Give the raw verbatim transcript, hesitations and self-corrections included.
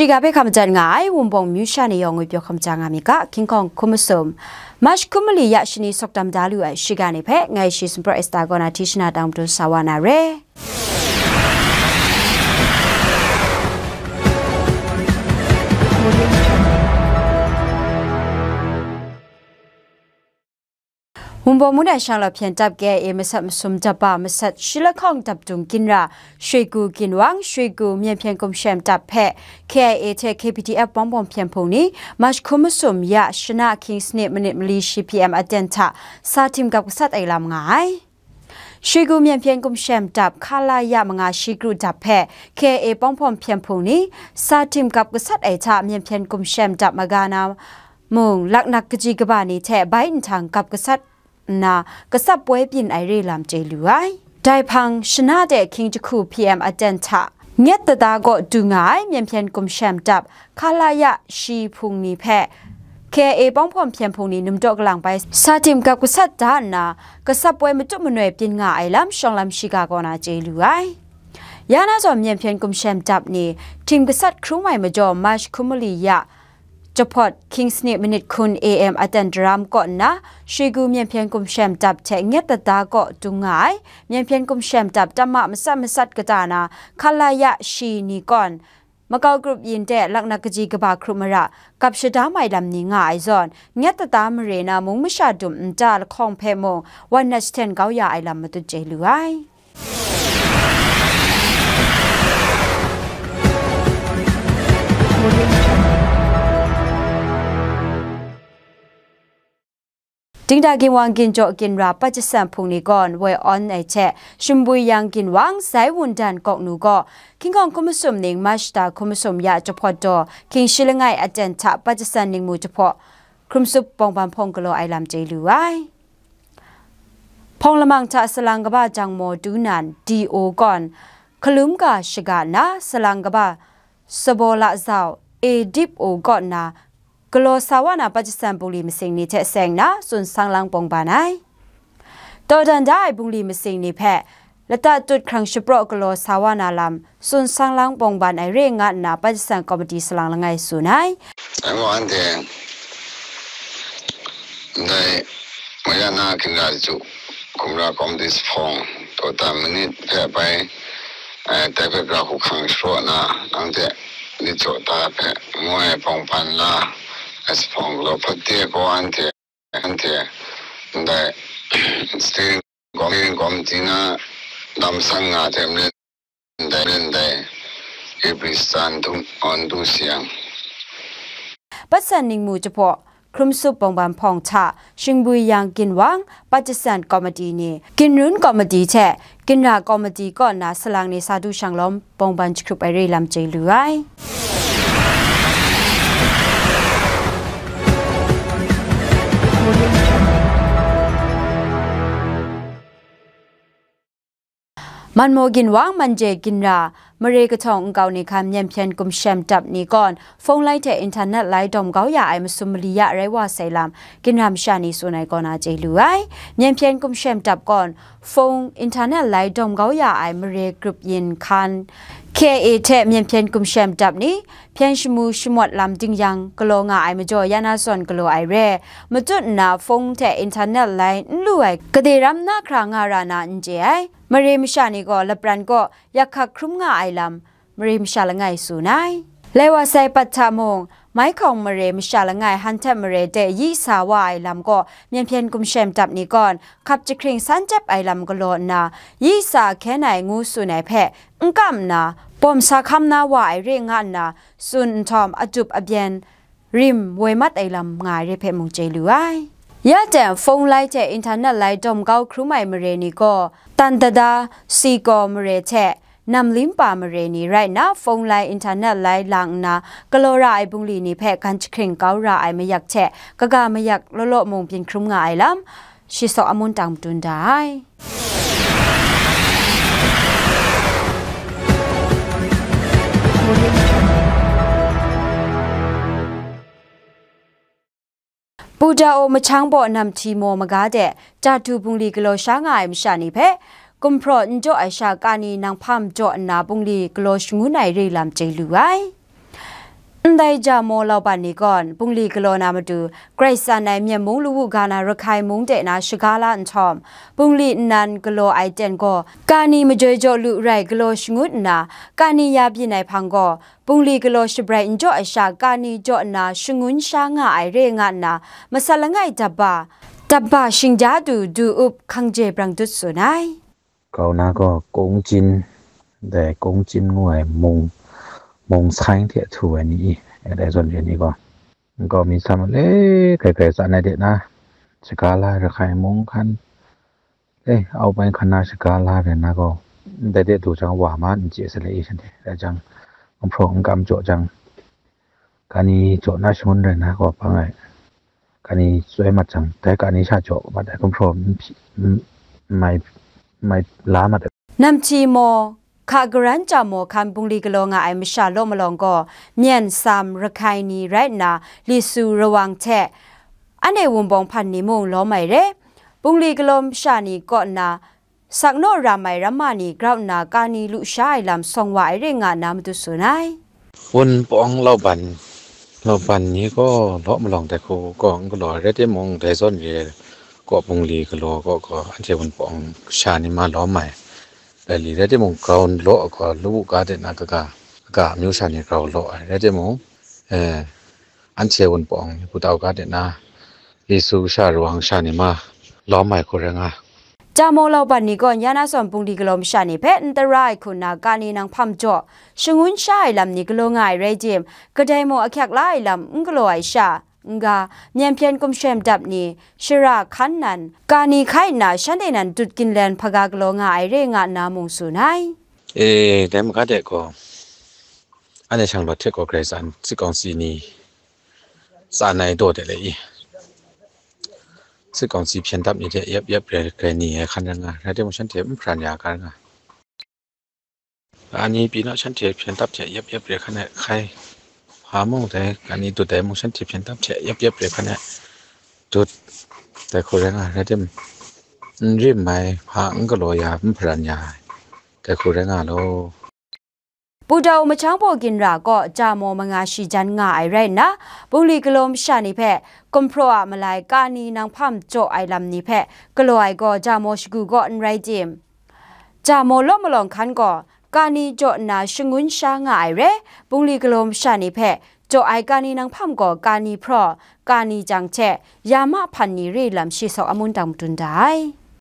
Shiga hpe hkam jan nga ai Wunpawng myu sha ni yawng ngwi pyaw hkam ja nga mi ga, King Kong hkum masum, March hkum mali ya shani sawk dam da lu ai shiga ni hpe, ngai shi Sumpraw Esta kaw na hti shana tang madun sa wa na re. Wunpawng mung dai shanglawt hpyen dap K I A masat masum dap ba masat shi lahkawng dap dung ginra, Shwe Gu Ginwang, Shwe Gu Myen Hpyen Gumshem dap hpe K I A hte K P D F bawng bawng hpyen hpung ni, March hkum masum ya shana hkying sanit manit mali shi P M aten hta sa tim gap gasat ai lam nga ai. Shwe Gu Myen Hpyen Gumshem dap Khalaya manga shi kru dap hpe K I A bawng bawng hpyen hpung ni sa tim gap gasat ai hta, Myen Hpyen Gumshem dap maga na mung laknak kaji kaba ni hte bai nhtang gap gasat nna, gasat poi byin ai re lam chye lu ai. Dai hpang shana de hkying jahku P M aten hta, Nyet Tata kaw du nga ai Myen Hpyen Gumshem dap Khalaya shi hpung ni hpe K I A bawng hpawng hpyen hpung ni num daw kalang bai sa tim gap gasat da nna, gasat poi matup manoi byin nga ai lam shawng lam shiga kaw na chye lu ai. Ya na zawn Myen Hpyen Gumshem dap ni tim gasat hkrum ai majaw, March hkum mali ya jahpawt hkying sanit manit hkun A M aten daram kaw nna, Shwe Gu Myen Hpyen Gumshem dap hte Nyet Tata kaw dung nga ai Myen Hpyen Gumshem dap tam ma matsat matsat kata na Khalaya shi ni kawn, makau grup yin de laknak kaji kaba hkrup mara gap shadam ai lam ni nga ai zawn, Nyet Tata mare na mung masha dum nta lahkawng hpe mung wan na jahten kau ya ai lam matut chye lu ai. Dingda Ginwang Ginjaw Ginra Pajasan hpung ni gawn woi awn ai hte, Shimbwi Yang Ginwang Zai Wundan Gawknu gaw King Kong hkum masum ning March da hkum masum ya jahpawt daw hkying shi langai aten hta Pajasan ningmu jahpaw hkrumsup bawngban hpawng galaw ai lam chye lu ai. Hpawng lamang hta salang kaba jang maw du nan D O gawn hkalum ga shaga nna, salang kaba Sabaw La Zau A Dip O kaw nna galaw sa wa na Pajasan bungli masing ni hte seng nna tsun sang lang bawngban ai. Dawdan da ai bungli masing ni hpe lata tut hkrang shapraw galaw sa wa na lam tsun sang lang bawngban ai re nga nna, Pajasan Komiti salang langai tsun ai. Dai gaw anhte ndai Mayana Ginra Ju Kumra Komiti Sahpawng Dawdan Manit hpe bai, eh, dai hpe gara hku hkrang shapraw nna, nang hte myit jaw ta hpe ngu ai bawngban la ai sahpawng galaw hpawt de gaw, anhte, anhte ndai Steering Committee na lam san nga hte maren ndai, maren ndai A P stan htum awn du sayang. Patsan ningmu jahpaw hkrumsup bawngban hpawng hta Shingbwi Yang Ginwang, Pajasan Komiti ni, Ginrun Komiti hte Ginra Komiti kaw nna salang ni sa du shang lawm bawngban jahkrup ai re lam chye lu ai. Manmaw Ginwang, Manje Ginra, Mare Kahtawng Nkau Ni Hkan Myen Hpyen Gumshem Dap ni gawn, phone lai hte internet lai dawm kau ya ai masum mali ya rai wa sai lam, Ginra masha ni tsun ai kaw na chye lu ai. Myen Hpyen Gumshem Dap gawn, phone, internet lai dawm kau ya ai mare grup yin hkan, K I A hte Myen Hpyen Gumshem Dap ni, hpyen shamu shamawt lam ding yang galaw nga ai majaw, ya na zawn galaw ai re. Matut nna phone hte internet lai n lu ai, gade ram na hkra nga ra na n chye ai. Mare masha ni gaw lapran kaw yak hkak hkrum nga ai lam, mare masha langai tsun ai. Lai wa sai pat hta mung, Maikhawng mare masha langai Hantep mare de yi sa wa ai lam gaw, Myen Hpyen Gumshem Dap ni gawn, hkap jahkring san jep ai lam galaw nna, yi sa hkyen ai ngu tsun ai hpe, n kam nna, bawm sa hkam na wa ai re nga nna, tsun nhtawm, adup abyen rim woi mat ai lam nga ai re hpe mung chye lu ai. Ya teng, phone lai hte internet lai dawm kau hkrum ai mare ni gaw, Tandada, Sikaw mare hte Namlimpa mare ni rai nna, phone lai, internet lai lang nna, galaw ra ai bungli ni hpe gan jahkring kau ra ai mayak hte, kaga mayak law law mung byin hkrum nga ai lam, shi Sawk Amun Tang madun da ai. Pudao Mahchang Baw Nam Hti Maw Maga de, Jahtu bungli galaw sha nga ai masha ni hpe, gumhpraw n jaw ai sha kani nang hpa majaw nna bungli galaw shangun ai re lam chye lu ai. Ndai Jamo Lauban ni gaw bungli galaw na matu, grai tsan ai Myen mung lawu ga na Rakhai mung de na shaga la nhtawm, bungli nnan galaw ai ten gaw, kani majoi jaw lu rai galaw shangun nna, kani ya byin ai hpang gaw, bungli galaw shabrai n jaw ai sha, kani jaw nna shangun sha nga ai re nga nna, masat langai dabba, dabba shingja du du up hkang je brang dut tsun ai. Grau na gaw Kungchin, dai Kungchin ngu ai mung, mung saing hte htu ai ni i, dai zawn re ni gaw, nkau mi sa ma le, hkrai hkrai tsan ai de na, shaga la ai Rakhai mung hkan, e, au bai hkan na shaga la ai na gaw, ndai de du jang wa ma n chye sa le i shanhte, rai jang, gumhpraw n kam jaw jang, kani jaw na shangun rai na gaw hpang ai, kani tsoi mat jang, dai kani sha jaw mat ai gumhpraw n hpyi, n, n mai, n mai la mat ai. Namhti maw, hka garan Jamo hkan bungli galaw nga ai masha law malawng gaw, Myen, Sam, Rakhai ni rai nna, Lisu, Rawang hte, anhte Wunpawng hpan ni mung lawm ai re. Bungli galaw masha ni kaw nna, sak naw ram ai ramma ni grau nna kani lu sha ai lam sawng wa ai re nga nna matu tsun ai. Wunpawng Lauban, Lauban ni gaw law malawng dai hku gaw n galaw ai, rai timung, dai zawn re ai kaw bungli galaw kaw gaw, anhte Wunpawng sha ni ma lawm ai. Dai li rai timung, grau n law ai gaw, lawu ga de na kaga, kaga amyu sha ni grau law ai, rai timung, eh, anhte Wunpawng ni Pu Tau ga de na, Lisu sha, Rawang sha ni ma lawm ai hku rai nga. Jamo Lauban ni gaw Nyana Sawn bungli galaw masha ni hpe n tara ai hku nna kani nang hpam jaw, shangun sha ai lam ni galaw nga ai rai tim, kadai mung ahkyak la ai lam n galaw ai sha, n-ga, Myen hpyen gumshem dap ni, shara hkan nan, kani hkai nna shanhte nan dut ginlen hpaga galaw nga ai re nga nna mung tsun ai. E, dai maga de gaw, anhte Shanglawt hte gaw grai tsan, sit kawng si ni tsan ai daw de le i, sit kawng si hpyen dap ni hte yep yep re, grai ni ai hkan rai nga, rai timung shanhte n hparan ya ga rai nga. Ani pyi naw, shanhte hpyen dap hte yep yep re hkan e hkai, hpa mung dai, ani dut ai mung shanhte hpyen dap hte yep yep re hkan e dut, dai hku rai nga, rai tim, n rim ai, hpa n galaw ya, n hparan ya ai, dai hku rai nga law. Pu Tau Mahchang Baw Ginra kaw Jamo manga shi jan nga ai rai nna, bungli galaw masha ni hpe gumhpraw a malai kani nang hpam jaw ai lam ni hpe galaw ai gaw Jamo shagu kaw n rai tim, Jamo law malawng hkan gaw kani jaw nna shangun sha nga ai re, bungli galaw masha ni hpe jaw ai kani nang hpam gaw kani hpraw, kani jang hte, ya ma hpan ni re lam shi saw amun dang madun da ai.